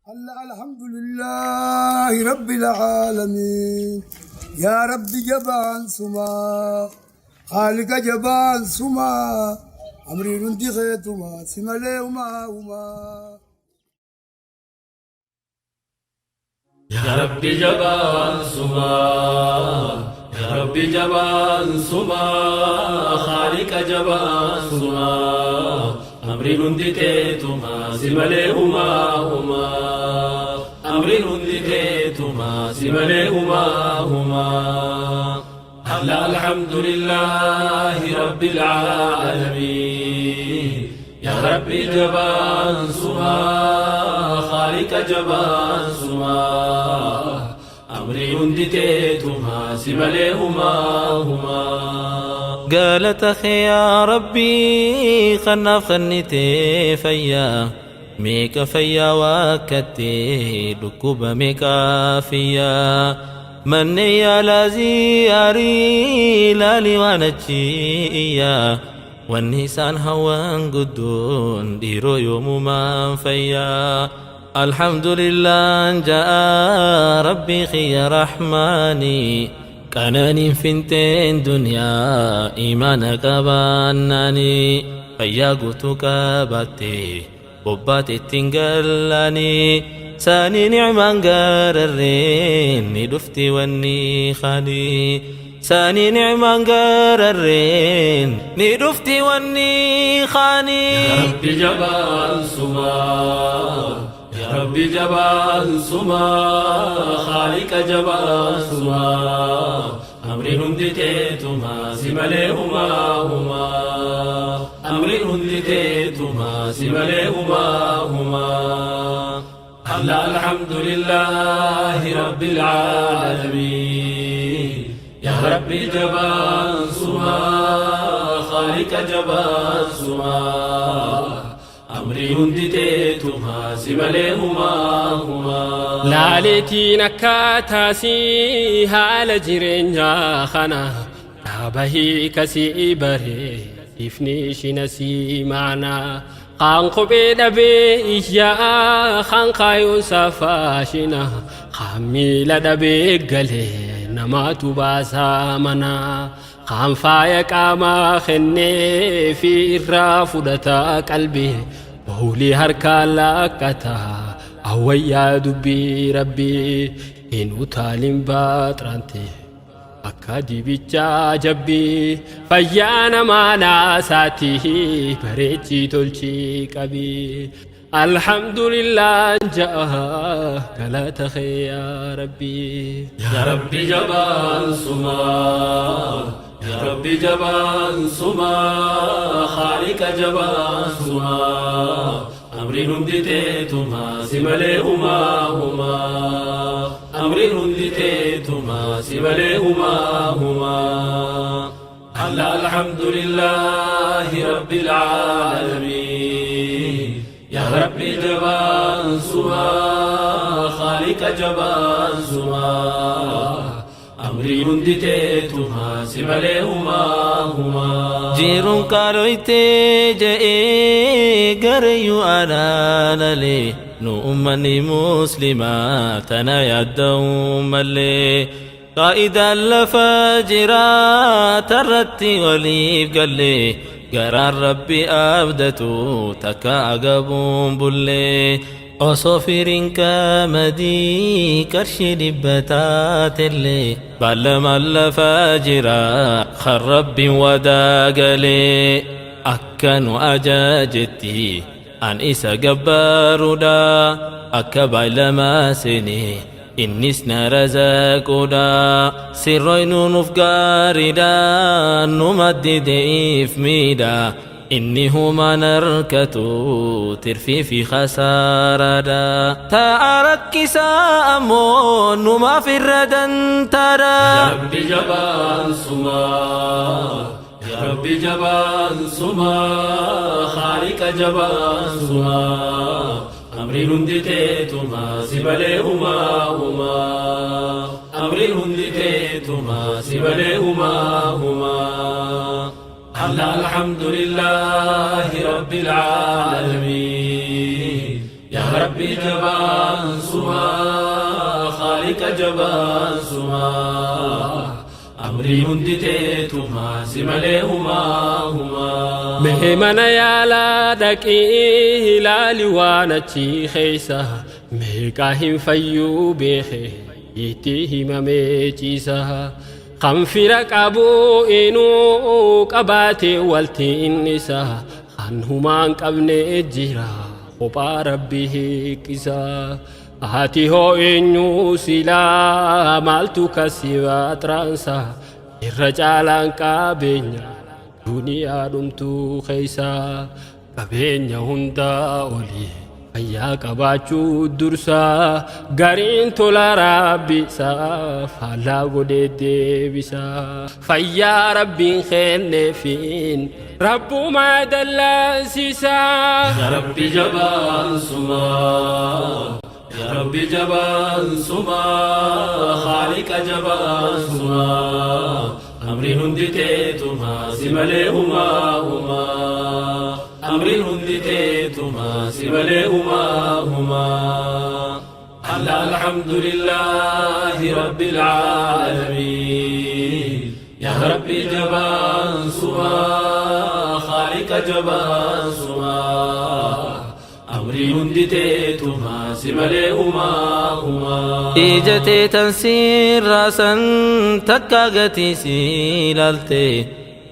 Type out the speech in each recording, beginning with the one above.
Allah alhamdulillahi rabbil aalamiin yaa rabbi jabaan sumaa khaalika jabaan sumaa amriin hundi keetumaa si malee humaa humaa. Ya Rabbi jabaan sumaa Ya Rabbi jabaan sumaa Khaaliqa jabaan sumaa Amriin hundi teetumaa si malee humaa humaa Amriin hundi teetumaa si malee humaa humaa Alla alhamdulillahi rabbil aalamiin Ya Rabbi jabaan sumaa Khaaliqa jabaan sumaa Amrii hundi teetumaa si malee humaa humaa. Galata kee yaa Rabbii kanaaf kennitee fayyaa meeqa fayyaa waakkattee dhukkuba meeqaa fiyyaa manneen yaalaa ziyaarii laalii waan achi iyyaa wanni isaan hawwan guddoon dhiiroo yoomumaan fayyaa alhamdulillaan ja'a rabbii kiyya rahmaanii qananiin finteen duniyaa imaana qabaannaanii fayyaa guutuu qabaatte bobbaate ittiin gallaanii saanii nicmaan gararreen ni dhufti wanni khaalii saanii nicmaan gararreen ni dhufti wanni Ya khaanii. Rabbi jabaan sumaa Ya Rabbi jabaan sumaa Khaaliqa jabaan sumaa Amriin hundi teetumaa si malee humaa humaa Amriin hundi teetumaa si malee humaa humaa Alla alhamdulillahi rabbil aalamiin Ya Rabbi jabaan sumaa Khaaliqa jabaan sumaa Amrii hundi teetumaa si malee humaa humaa. Laaleetiin akkaataasii haala jireenyaa kana dhaaba hiikasii baree ifni ishina sii maanaa kaan kophee dhabee iyyaa kaan kaayuun safaashina kaan miila dhabee galee namaatu baasaa manaa kaan faaya qaamaa kennee fi irraa fudhataa qalbii bawlii harkaan laqqataa awwayyaa dubbii rabbii hin utaalin baaxiraante akka dibichaa jabbii fayyaa namaa naasaati bareechii tolchii qabii alhamdulillah ja'a galata kee yaa rabbii. Ya Rabbi jabaan sumaa Ya Rabbi jabaan sumaa Khaaliqa jabaan sumaa Amriin hundi teetumaa si malee humaa humaa Amriin hundi teetumaa si malee humaa humaa Alla alhamdulillahi rabbil aalamiin Ya Rabbi jabaan sumaa Khaaliqa jabaan sumaa Amrii hundi teetumaa si malee humaa humaa. Jiruun qaalooytee je'ee gareeyyuu alaalalee nu ummanni muslimaa tana yaadda'uu malee qaa'idaan lafa jiraa tarratti waliif gallee garaan rabbi abdatu takka agabuun bullee osoo firiin qamadii qarshii dhibba taatellee baalamaan lafa jira kan rabbiin wadaa galee akka nu ajajetti an isa gabbaaruudha akka baalamaa seenee innis na razaquudha sirroynu nuuf gaariidha nu maddideef miidha inni humaan harkatu tirfii fi khasaaraadha ta'a rakkisaa ammoo numaaf irra dantaadha. Ya Rabbi jabaan sumaa Ya Rabbi jabaan sumaa Khaaliqa jabaan sumaa Amriin hundi teetumaa si malee humaa humaa Amriin hundi teetumaa si malee humaa humaa Alla alhamdulillahi rabbil aalamiin Ya Rabbi. Rabbi jabaan sumaa Khaaliqa jabaan sumaa Amrii hundi teetumaa si malee humaa humaa. Mee mana yaalaa dhaqii ilaali waan achi keessa meeqaa hin fayyuu beeke itti himamee ciisa. Kan fira qabu inuu qabaate walti innisa kan humaan qabne jira kophaa rabbi hiiqisa. Ati hoo eenyu silaa maaltu kasi baaxiraansa irra caalaan qabeenya duniyaa dhumtuu keessa qabeenya hundaa olii fayyaa qabaachuu dursa gariin tola rabbisa faallaa godhee deebisa fayyaa rabbiin kenneefiin rabbumaa dallansiisa. Ya Rabbi jabaan sumaa Ya Rabbi jabaan sumaa Khaaliqa jabaan sumaa Amriin hundi teetumaa si malee humaa humaa Amriin hundi teetumaa si malee humaa humaa Allah alhamdulillahi rabbil aalamiin Ya Rabbi jabaan sumaa Khaaliqa jabaan sumaa Amrii hundi teetumaa si malee humaa humaa. Ija teetan siirraasan takka gatii si ilaalte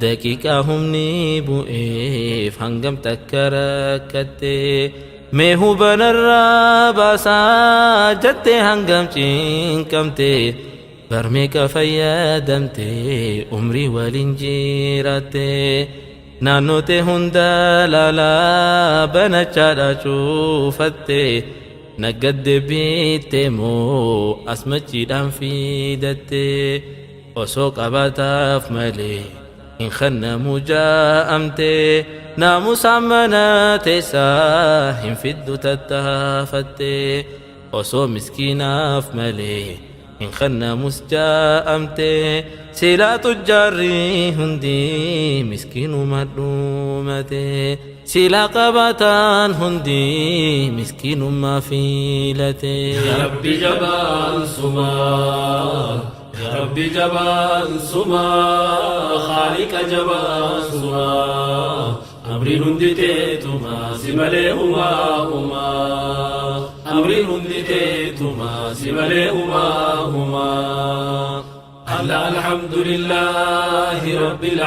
daqiiqaa humni bu'eef hangam takka rakkatte mee hubanarraa baasaa jette hangam cinqamte barmeeqa fayyadamte umrii waliin jiraatte naannoote hunda laalaa banachaadha cuufatte naggadde biitte moo asmachiidhaan fiidatte osoo qabaataaf malee hin kennamu jaa'amte naamusaan mana teessaa hin fiddu tattaafatte osoo miskiinaaf malee hin kennamus jaa'amte silaa tujjaarri hundi miskiinuma dhumate silaa qabaataan hundi miskiinummaa filate. Ya Rabbi jabaan sumaa Ya Rabbi jabaan sumaa Khaaliqa jabaan sumaa Amriin hundi teetumaa si malee humaa humaa Amriin hundi teetumaa si malee humaa humaa Allah alhamdulillahi rabbil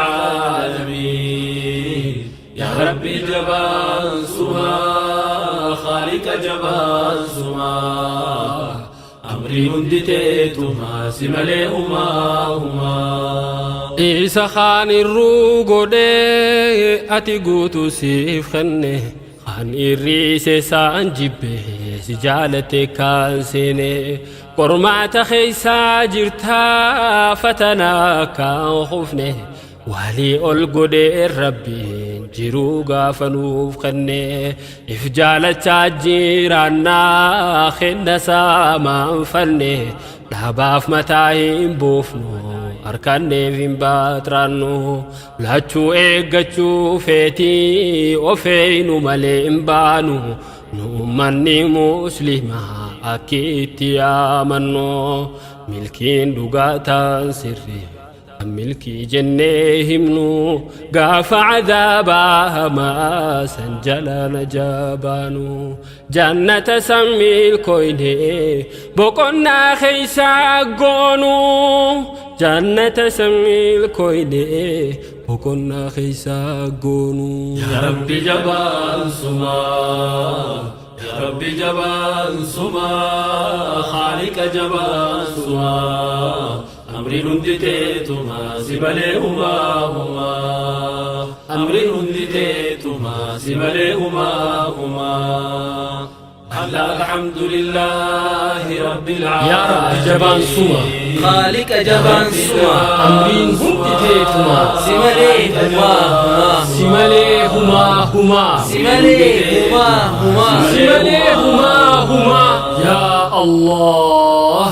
aalamiin Ya Rabbi jabaan sumaa Khaaliqa jabaan sumaa Amrii hundi teetumaa si malee humaa humaa. Isa kaan irruu godhee ati guutuu siif kenne kan irriise isaan jibbe si jaalate kan seene qormaata keeysaa jirtaa fatanaa kan kufne walii ol godhee rabbiin jiruu gaafa nuuf kenne if jaalachaa jiraannaa kenna saamaan fanne dhaabaaf mataa hin buufnu harkanneef hin baaxiraannu lachuu eeggachuu feetii ofeeynu malee hin baanu nu ummanni muslimaa akki itti yaamannu milkiin dhugaataan sirrii milkii jennee himnu gaafa cadaabaa hamaa san jala najabaanu jannata san milkoyne boqonnaa keeysaa goonu jannata san milkoyne boqonnaa keeysaa goonu. Ya Rabbi jabaan sumaa Ya Rabbi jabaan sumaa Khaaliqa jabaan sumaa Amriin hundi teetumaa si malee humaa humaa Amriin hundi teetumaa si malee humaa humaa Allah alhamdulillahi rabbil Yaa Rabbi jabaan suma Khaaliqa jabaan suma amriin hundi teetumaa si malee humaa humaa si malee humaa humaa si malee humaa humaa si malee humaa humaa yaa Allah.